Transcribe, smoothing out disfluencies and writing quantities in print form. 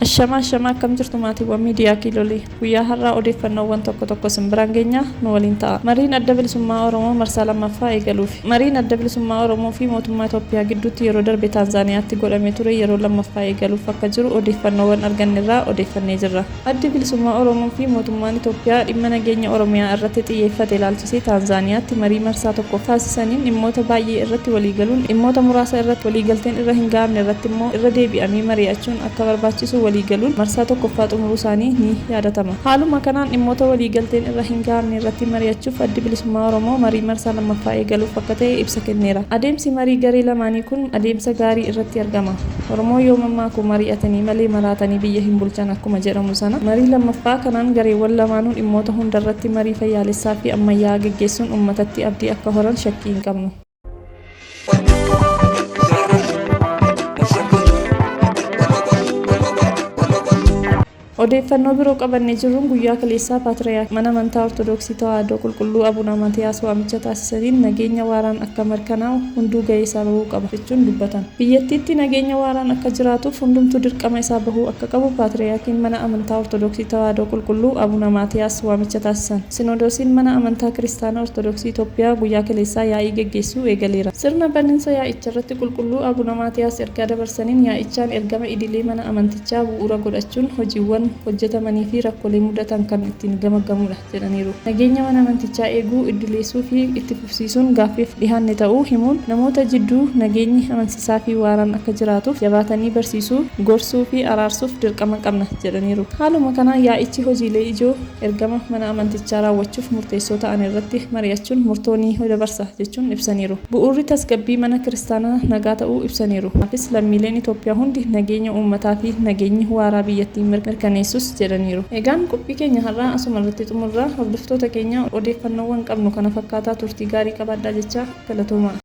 Ashamaa ashamaa, akkam jirtu maatiiwwan miidiyaa Kiilolee? Guyyaa har'aa odeeffannoowwan tokko tokko isin biraan geenya, nu waliin ta'a. Mariin Adda Bilisummaa Oromoo marsaa lammaffaa eegaluufi. Mariin Adda Bilisummaa Oromoo fi mootummaa Itoophiyaa gidduutti yeroo darbe Taanzaaniyaatti godhamee ture yeroo lammaffaa eegaluuf akka jiru odeeffannoowwan argannerraa odeeffannee jirra. Addi Bilisummaa Oromoo fi mootummaan Itoophiyaa dhimma nageenya Oromiyaa irratti xiyyeeffate ilaalchisee Taanzaaniyaatti marii marsaa tokkoffaa taasisaniin dhimmoota baay'ee irratti waliigaluun dhimmoota muraasa irratti waliigalteen irra hin gahamne irratti immoo irra deebi'amee mari'achuun akka barbaachisu waliigaluun marsaa tokkoffaa xumuruu isaanii ni yaadatama. Haaluma kanaan dhimmoota waliigalteen irra hin gahamne irratti mari'achuuf Addi Bilisummaa Oromoo marii marsaa lammaffaa eegaluuf akka ta'e ibsa kenneera. Adeemsi marii garee lamaanii kun adeemsa gaarii irratti argama. Oromoon yoo mammaaku mari'atanii malee maraatanii biyya hin bulchan akkuma jedhamu sana, marii lammaffaa kanaan gareewwan lamaanuu dhimmoota hundarratti marii fayyaalessaa fi ammayyaa'aa geggeessuun ummatatti abdii akka horan shakkii hin qabnu. Odeeffannoo biroo qabannee jirruun guyyaa kaleessaa Paatriyaarkiin Mana Amantaa Ortodoksii Tawaahidoo Qulqulluu Abuna Maatiyaas waamicha taasisaniin nageenya waaraan akka mirkanaa'u hunduu gahee isaa bahuu qaba jechuun dubbatan. Biyyattiitti nageenya waaraan akka jiraatuuf hundumtuu dirqama isaa bahuu akka qabu Paatriyaarkiin Mana Amantaa Ortodoksii Tawaahidoo Qulqulluu Abuna Maatiyaas waamicha taasisan. Sinodoosiin Mana Amantaa Kiristaana Ortodoksii Itoophiyaa guyyaa kaleessaa yaa'ii geggeessuu eegaleera. Sirna baninsa yaa'icharratti Qulqulluu Abuna Maatiyaas ergaa dabarsaniin yaa'ichaan ergama idilee mana amantichaa bu'uura godhachuun hojiiwwan hojjetamanii fi rakkolee mudatan kan ittiin gamaggamuudha jedhaniiru. Nageenya mana amantichaa eeguu, iddileessuu fi itti fufsiisuun gaaffiif dhihaanne ta'uu himuun, namoota jidduu nageenyi amansiisaa fi waaraan akka jiraatuuf jabaatanii barsiisuu, gorsuu fi araarsuuf dirqama qabna jedhaniiru. Haaluma kanaan yaa'ichi hojiilee ijoo ergama mana amantichaa raawwachuuf murteessoo ta'an irratti mari'achuun murtoo ni dabarsa jechuun ibsaniiru. Bu'uurri tasgabbii mana kiristaanaa nagaa ta'uu ibsaniiru. Kanaafis lammiileen Itoophiyaa hundi nageenya uummataa fi nageenyi waaraa biyyattii mirkaneessus jedhaniiru. Egaan qophii keenya har'aa asuma irratti xumurra. Hordoftoota keenya odeeffannoowwan qabnu kana fakkaataa turtii gaarii qabaadhaa jechaa galatoomaa.